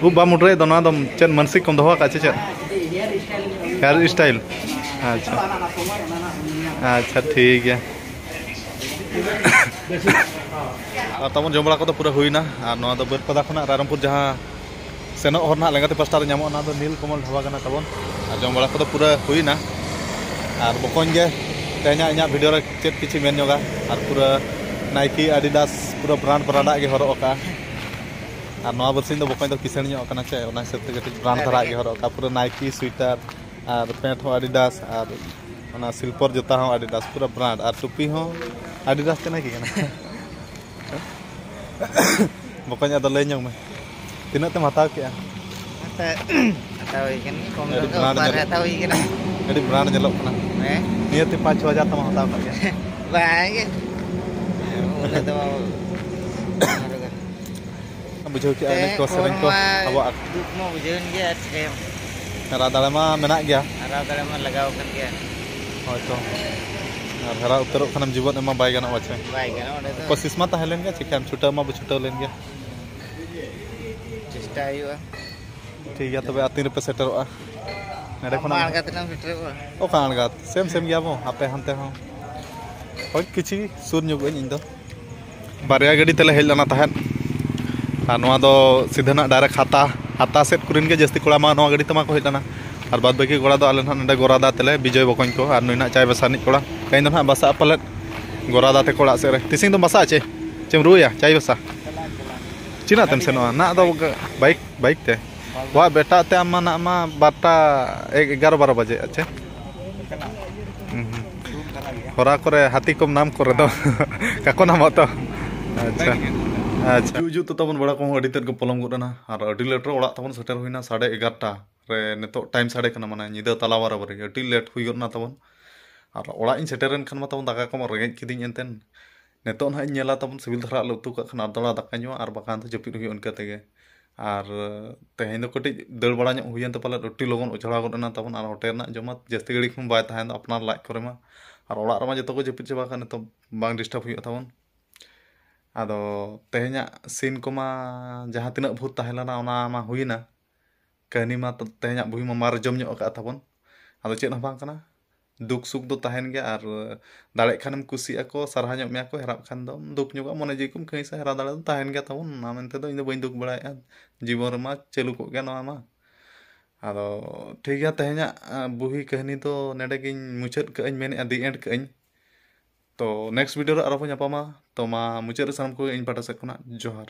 ᱩᱵ ᱵᱟᱢ ᱩᱰᱨᱟᱹᱭᱮᱫ ᱫᱚ, ᱱᱚᱣᱟ ᱫᱚ ᱪᱮᱫ ᱢᱟᱱᱥᱤᱠ ᱠᱚᱢ ᱫᱚᱦᱚ ᱟᱠᱟᱫ ᱪᱮ ᱪᱮᱫ? Hair style? ᱟᱪᱪᱷᱟ, ᱟᱪᱪᱷᱟ, ᱴᱷᱤᱠ ᱜᱮᱭᱟ᱾ ᱟᱨ ᱛᱟᱵᱚᱱ ᱡᱚᱢ ᱵᱟᱲᱟ ᱠᱚᱫᱚ ᱯᱩᱨᱟᱹ ᱦᱩᱭᱱᱟ᱾ ᱟᱨ ᱱᱚᱣᱟ ᱫᱚ ᱵᱟᱹᱨᱯᱟᱫᱟ ᱠᱷᱚᱱᱟᱜ ᱨᱟᱭᱨᱚᱝᱯᱩᱨ ᱡᱟᱦᱟᱸ ᱥᱮᱱᱚᱜ ᱦᱚᱨ ᱱᱟᱦᱟᱜ ᱞᱮᱸᱜᱟᱛᱤ ᱯᱟᱥᱴᱟ ᱨᱮ ᱧᱟᱢᱚᱜᱼᱟ, ᱚᱱᱟ ᱫᱚ ᱱᱤᱞ ᱠᱚᱢᱚᱞ ᱰᱷᱟᱵᱟ ᱠᱟᱱᱟ ᱛᱟᱵᱚᱱ᱾ ᱟᱨ ᱡᱚᱢ ᱵᱟᱲᱟ ᱠᱚᱫᱚ ᱯᱩᱨᱟᱹ ᱦᱩᱭᱱᱟ᱾ ᱟᱨ ᱵᱚᱠᱚᱧ ᱜᱮ ᱛᱮᱦᱮᱧᱟᱜ ᱤᱧᱟᱹᱜ ᱵᱷᱤᱰᱤᱭᱳ ᱨᱮ ᱪᱮᱫ ᱠᱤᱪᱷᱩ ᱢᱮᱱ ᱧᱚᱜᱟ᱾ ᱟᱨ ᱯᱩᱨᱟᱹ ᱱᱟᱭᱠᱤ, ᱟᱰᱤᱰᱟᱥ, ᱯᱩᱨᱟᱹ ᱵᱨᱟᱱᱰ ᱵᱨᱟᱱᱰᱟᱜ ᱜᱮ ᱦᱚᱨᱚᱜ ᱟᱠᱟᱜᱼᱟ᱾ ᱟᱨ ᱱᱚᱣᱟ ᱵᱟᱨᱥᱤᱧ ᱫᱚ ᱵᱚᱠᱚᱧ ᱫᱚ ᱠᱤᱥᱟᱹᱬ ᱧᱚᱜ ᱠᱟᱱᱟ ᱪᱮ, ᱚᱱᱟ ᱦᱤᱥᱟᱹᱵ ᱛᱮ ᱠᱟᱹᱴᱤᱡ ᱵᱨᱟᱱᱰ ᱫᱷᱟᱨᱟ ᱜᱮ ᱦᱚᱨᱚᱜ ᱟᱠᱟᱜᱼᱟ᱾ ᱯᱩᱨᱟᱹ ᱱᱟᱭᱠᱤ ᱥᱩᱭᱴᱟᱨ, ᱟᱨ ᱯᱮᱱᱴ ᱦᱚᱸ ᱟᱰᱤᱰᱟᱥ, ᱟᱨ ᱚᱱᱟ ᱥᱤᱞᱯᱚᱨ ᱡᱩᱛᱟ ᱦᱚᱸ ᱟᱰᱤᱰᱟᱥ, ᱯᱩᱨᱟᱹ ᱵᱨᱟᱱᱰ, ᱟᱨ ᱴᱩᱯᱤ ᱦᱚᱸ ᱟᱰᱤᱰᱟᱥ ᱪᱮ ᱱᱟᱭᱠᱤ ᱠᱟᱱᱟ᱾ ᱵᱚᱠᱚᱧ, ᱟᱫᱚ ᱞᱟᱹᱭ ᱧᱚᱜ ᱢᱮ, ᱛᱤᱱᱟᱹᱜ ᱛᱮᱢ ᱦᱟᱛᱟᱣ ᱠᱮᱜᱼᱟ? ᱦᱟᱛᱟᱣ, ᱦᱟᱛᱟᱣ ᱦᱩᱭ ᱠᱟᱱ ᱜᱮᱭᱟ, ᱠᱚᱢ ᱟᱹᱰᱤ ᱫᱟᱢ ᱫᱚ brand ᱚᱠᱟᱨᱮ ᱧᱮᱞᱚᱜ, ᱦᱟᱛᱟᱣ ᱦᱩᱭ ᱠᱟᱱᱟ᱾ ᱟᱹᱰᱤ brand ᱧᱮᱞᱚᱜ ᱠᱟᱱᱟ᱾ ᱦᱮᱸ? ᱱᱤᱭᱟᱹ ᱛᱮ ᱯᱟᱸᱪ ᱪᱷᱚ ᱦᱟᱡᱟᱨ ᱛᱮᱢ ᱦᱟᱛᱟᱣ ᱠᱟᱜ ᱜᱮᱭᱟ᱾ ᱵᱟᱝ ᱜᱮ, ᱩᱱᱟᱹᱜ ᱫᱚ ᱵᱟᱝ᱾ ᱵᱩᱡᱷᱟᱹᱣ ᱠᱮᱜᱼᱟ ᱮᱱᱮᱡ ᱠᱚ, ᱥᱮᱨᱮᱧ ᱠᱚ, ᱦᱚᱲᱢᱚ ᱟᱵᱚᱣᱟᱜ ᱫᱩᱠ ᱢᱟ ᱵᱩᱡᱷᱟᱹᱣᱮᱱ ᱜᱮᱭᱟ, ᱟᱨ ᱪᱤᱠᱟᱹᱭᱟᱢ? ᱦᱟᱨᱟ ᱫᱟᱲᱮ ᱢᱟ ᱢᱮᱱᱟᱜ ᱜᱮᱭᱟ᱾ ᱦᱟᱨᱟ ᱫᱟᱲᱮ ᱢᱟ ᱞᱟᱜᱟᱣ ᱟᱠᱟᱱ ᱜᱮᱭᱟ᱾ ᱦᱳᱭ ᱛᱚ᱾ ᱟᱨ ᱦᱟᱨᱟ ᱩᱛᱟᱹᱨᱚᱜ ᱠᱷᱟᱱᱮᱢ ᱡᱤᱵᱚᱱ ᱮᱢ ᱢᱟ ᱵᱟᱭ ᱜᱟᱱᱚᱜᱼᱟ ᱪᱮ? ᱵᱟᱭ ᱜᱟᱱᱚᱜᱼᱟ ᱚᱸᱰᱮ ᱫᱚ᱾ ᱠᱳᱥᱤᱥ ᱢᱟ ᱛᱟᱦᱮᱸ ᱞᱮᱱ ᱜᱮ, ᱪᱤᱠᱟᱹᱭᱟᱢ, ᱪᱷᱩᱴᱟᱹᱣ ᱢᱟ ᱵᱚ ᱪᱷᱩᱴᱟᱹᱣ ᱞᱮᱱ ᱜᱮ᱾ ᱪᱮᱥᱴᱟ ᱦᱩᱭᱩᱜᱼᱟ᱾ ᱴᱷᱤᱠ ᱜᱮᱭᱟ, ᱛᱚᱵᱮ ᱟᱨ ᱛᱤᱱ ᱨᱮᱯᱮ ᱥᱮᱴᱮᱨᱚᱜᱼᱟ? ᱱᱚᱰᱮ ᱟᱢ ᱠᱷᱚᱱᱟᱜ ᱢᱟ ᱟᱬᱜᱟᱛ ᱨᱮᱢ ᱥᱮᱴᱮᱨᱚᱜᱼᱟ᱾ ᱚᱠᱟ ᱟᱬᱜᱟᱛ? ᱥᱮᱢ ᱥᱮᱢ ᱜᱮᱭᱟ ᱵᱚ, ᱦᱟᱯᱮ ᱦᱟᱱᱛᱮ ᱦᱚᱸ᱾ ᱦᱳᱭ, ᱠᱤᱪᱷᱤ ᱥᱩᱨ ᱧᱚᱜᱚᱜ ᱟᱹᱧ ᱤᱧ ᱫᱚ᱾ ᱵᱟᱨᱭᱟ ᱜᱟᱹᱰᱤ ᱛᱮᱞᱮ ᱦᱮᱡ ᱞᱮᱱᱟ ᱛᱟᱦᱮᱸᱫ᱾ ᱟᱨ ᱱᱚᱣᱟ ᱫᱚ ᱥᱤᱫᱷᱟᱹ ᱱᱟᱜ direct ᱦᱟᱛᱟ, ᱦᱟᱛᱟ ᱥᱮᱫ ᱠᱚᱨᱮᱱ ᱜᱮ ᱡᱟᱹᱥᱛᱤ ᱠᱚᱲᱟ ᱢᱟ ᱱᱚᱣᱟ ᱜᱟᱹᱰᱤ ᱛᱮᱢᱟ ᱠᱚ ᱦᱮᱡ ᱞᱮᱱᱟ᱾ ᱟᱨ ᱵᱟᱫ ᱵᱟᱹᱠᱤ ᱠᱚᱲᱟ ᱫᱚ ᱟᱞᱮ ᱱᱟᱦᱟᱜ ᱱᱚᱰᱮ ᱜᱚᱨᱟᱫᱟ ᱛᱮᱞᱮ, ᱵᱤᱡᱚᱭ ᱵᱚᱠᱚᱧ ᱠᱚ ᱟᱨ ᱱᱩᱭ ᱱᱟᱦᱟᱜ ᱪᱟᱭᱵᱟᱥᱟ ᱨᱤᱱᱤᱡ ᱠᱚᱲᱟ᱾ ᱛᱮᱦᱮᱧ ᱫᱚ ᱱᱟᱦᱟᱜ ᱵᱟᱥᱟᱜᱼᱟ ᱯᱟᱞᱮᱫ ᱜᱚᱨᱟᱫᱟ ᱛᱮ ᱚᱲᱟᱜ ᱥᱮᱫ ᱨᱮ᱾ ᱛᱤᱥᱤᱧ ᱫᱚᱢ ᱵᱟᱥᱟᱜᱼᱟ ᱪᱮ? ᱪᱮᱢ ᱨᱩᱣᱟᱹᱭᱟ ᱪᱟᱭᱵᱟᱥᱟ? ᱪᱮᱫᱟᱜ ᱛᱮᱢ ᱥᱮᱱᱚᱜᱼᱟ? ᱱᱟᱜ ᱫᱚ ᱵᱟᱭᱤᱠ, ᱵᱟᱭᱤᱠ ᱛᱮ᱾ ᱣᱟ ᱵᱮᱴᱟ ᱛᱮ ᱟᱢ ᱢᱟ ᱱᱟᱜ ᱢᱟ ᱵᱟᱨᱚᱴᱟ, ᱮᱜᱟᱨᱚ ᱵᱟᱨᱚ ᱵᱟᱡᱮ ᱟᱪᱪᱷᱟ᱾ ᱦᱩᱸ, ᱦᱩᱸ᱾ ᱦᱚᱨᱟ ᱠᱚᱨᱮ ᱦᱟᱹᱛᱤ ᱠᱚᱢ ᱱᱟᱢ ᱠᱚᱨᱮ ᱫᱚ ᱠᱟᱠᱚ ᱱᱟᱢᱚᱜ ᱛᱚ᱾ ᱟᱪᱪᱷᱟ, ᱟᱪᱪᱷᱟ᱾ ᱦᱤᱡᱩᱜ ᱦᱤᱡᱩᱜ ᱛᱮ ᱛᱟᱵᱚᱱ ᱵᱮᱲᱟ ᱠᱚᱦᱚᱸ ᱟᱹᱰᱤ ᱛᱮᱫ ᱠᱚ ᱯᱚᱞᱚᱢ ᱜᱚᱫ ᱮᱱᱟ ᱟᱨ ᱟᱹᱰᱤ ᱞᱮᱴ ᱨᱮ ᱚᱲᱟᱜ ᱛᱟᱵᱚᱱ ᱥᱮᱴᱮᱨ ᱦᱩᱭᱱᱟ, ᱥᱟᱲᱮ ᱮᱜᱟᱨᱚᱴᱟ᱾ ᱨᱮ ᱱᱤᱛᱚᱜ ᱴᱟᱭᱤᱢ ᱥᱟᱰᱮ ᱠᱟᱱᱟ, ᱢᱟᱱᱮ ᱧᱤᱫᱟᱹ ᱛᱟᱞᱟ ᱵᱟᱨᱟᱵᱟᱨᱤ, ᱟᱹᱰᱤ ᱞᱮᱴ ᱦᱩᱭ ᱜᱚᱫ ᱮᱱᱟ ᱛᱟᱵᱚᱱ᱾ ᱟᱨ ᱚᱲᱟᱜ ᱤᱧ ᱥᱮᱴᱮᱨᱮᱱ ᱠᱷᱟᱱ ᱢᱟ ᱛᱟᱵᱚᱱ ᱫᱟᱠᱟ ᱠᱚᱢᱟ ᱨᱮᱸᱜᱮᱡ ᱠᱤᱫᱤᱧ ᱮᱱᱛᱮᱱ᱾ ᱱᱤᱛᱚᱜ ᱱᱟᱦᱟᱜ ᱤᱧ ᱧᱮᱞᱟ ᱛᱟᱵᱚᱱ ᱥᱤᱵᱤᱞ ᱫᱷᱟᱨᱟ ᱞᱮ ᱩᱛᱩ ᱠᱟᱜ ᱠᱷᱟᱱ ᱟᱨ ᱫᱚᱲᱟ ᱫᱟᱠᱟ ᱧᱩᱣᱟ, ᱟᱨ ᱵᱟᱠᱷᱟᱱ ᱫᱚ ᱡᱟᱹᱯᱤᱫ ᱦᱩᱭᱩᱜᱼᱟ ᱤᱱᱠᱟᱹ ᱛᱮᱜᱮ᱾ ᱟᱨ ᱛᱮᱦᱮᱧ ᱫᱚ ᱠᱟᱹᱴᱤᱡ ᱫᱟᱹᱲ ᱵᱟᱲᱟ ᱧᱚᱜ ᱦᱩᱭᱮᱱ ᱛᱮ ᱯᱟᱞᱮᱫ ᱟᱹᱰᱤ ᱞᱚᱜᱚᱱ ᱚᱡᱷᱲᱟ ᱜᱚᱫ ᱮᱱᱟ ᱛᱟᱵᱚᱱ, ᱟᱨ ᱦᱳᱴᱮᱞ ᱨᱮᱱᱟᱜ ᱡᱚᱢᱟᱜ ᱡᱟᱹᱥᱛᱤ ᱜᱷᱟᱹᱲᱤᱡ ᱠᱷᱚᱱ ᱵᱟᱭ ᱛᱟᱦᱮᱱ ᱫᱚ ᱟᱯᱱᱟᱨ ᱞᱟᱡ ᱠᱚᱨᱮ ᱢᱟ᱾ ᱟᱨ ᱚᱲᱟᱜ ᱨᱮᱢᱟ ᱡᱚᱛᱚ ᱠᱚ ᱡᱟᱹᱯᱤᱫ ᱪᱟᱵᱟ ᱟᱠᱟᱫ, ᱱᱤᱛᱚᱜ ᱵᱟᱝ ᱰᱤᱥᱴᱟᱵᱽ ᱦᱩᱭᱩᱜᱼᱟ ᱛᱟᱵᱚᱱ᱾ ᱟᱫᱚ ᱛᱮᱦᱮᱧᱟᱜ ᱥᱤᱱ ᱠᱚᱢᱟ ᱡᱟᱦᱟᱸ ᱛᱤᱱᱟᱹᱜ ᱵᱷᱩᱛ ᱛᱟᱦᱮᱸ ᱞᱮᱱᱟ ᱚᱱᱟ ᱢᱟ ᱦᱩᱭᱮᱱᱟ, ᱠᱟᱹᱦᱱᱤ ᱢᱟ ᱛᱮᱦᱮᱧᱟᱜ ᱵᱩᱦᱤ ᱢᱟ ᱢᱟᱨ ᱡᱚᱢ ᱧᱚᱜ ᱟᱠᱟᱫ ᱛᱟᱵᱚᱱ᱾ ᱟᱫᱚ ᱪᱮᱫ ᱦᱚᱸ ᱵᱟᱝ ᱠᱟᱱᱟ, ᱫᱩᱠ ᱥᱩᱠ ᱫᱚ ᱛᱟᱦᱮᱱ ᱜᱮᱭᱟ, ᱟᱨ ᱫᱟᱲᱮᱜ ᱠᱷᱟᱱᱮᱢ ᱠᱩᱥᱤᱜ ᱟᱠᱚ, ᱥᱟᱨᱦᱟᱣ ᱧᱚᱜ ᱢᱮᱭᱟ ᱠᱚ, ᱦᱮᱨᱟᱜ ᱠᱷᱟᱱ ᱫᱚᱢ ᱫᱩᱠ ᱧᱚᱜᱚᱜᱼᱟ, ᱢᱚᱱᱮ ᱡᱤᱣᱤ ᱠᱚᱢ ᱠᱟᱹᱦᱤᱥᱟ, ᱦᱮᱨᱟᱣ ᱫᱟᱲᱮ ᱫᱚ ᱛᱟᱦᱮᱱ ᱜᱮᱭᱟ ᱛᱟᱵᱚᱱ᱾ ᱚᱱᱟ ᱢᱮᱱᱛᱮ ᱫᱚ ᱤᱧ ᱫᱚ ᱵᱟᱹᱧ ᱫᱩᱠ ᱵᱟᱲᱟᱭᱮᱫᱼᱟ, ᱡᱤᱵᱚᱱ ᱨᱮᱢᱟ ᱪᱟᱹᱞᱩ ᱠᱚᱜ ᱜᱮᱭᱟ ᱱᱚᱣᱟ ᱢᱟ᱾ ᱟᱫᱚ ᱴᱷᱤᱠ ᱜᱮᱭᱟ, ᱛᱮᱦᱮᱧᱟᱜ ᱵᱩᱦᱤ ᱠᱟᱹᱦᱱᱤ ᱫᱚ ᱱᱚᱰᱮ ᱜᱤᱧ ᱢᱩᱪᱟᱹᱫ ᱠᱟᱜᱼᱟᱹᱧ, ᱢᱮᱱᱮᱫᱼᱟ ᱫᱤ ᱮᱱᱰ ᱠᱟᱜᱼᱟᱹᱧ᱾ ᱛᱚ ᱱᱮᱠᱥᱴ ᱵᱷᱤᱰᱤᱭᱳ ᱨᱮ ᱟᱨᱚ ᱵᱚᱱ ᱧᱟᱯᱟᱢᱟ᱾ ᱛᱚ ᱢᱟ ᱢᱩᱪᱟᱹᱫ ᱨᱮ ᱥᱟᱱᱟᱢ ᱠᱚᱜᱮ ᱤᱧ ᱯᱟᱦᱴᱟ ᱥᱮᱫ ᱠᱷᱚᱱᱟᱜ ᱡᱚᱦᱟᱨ᱾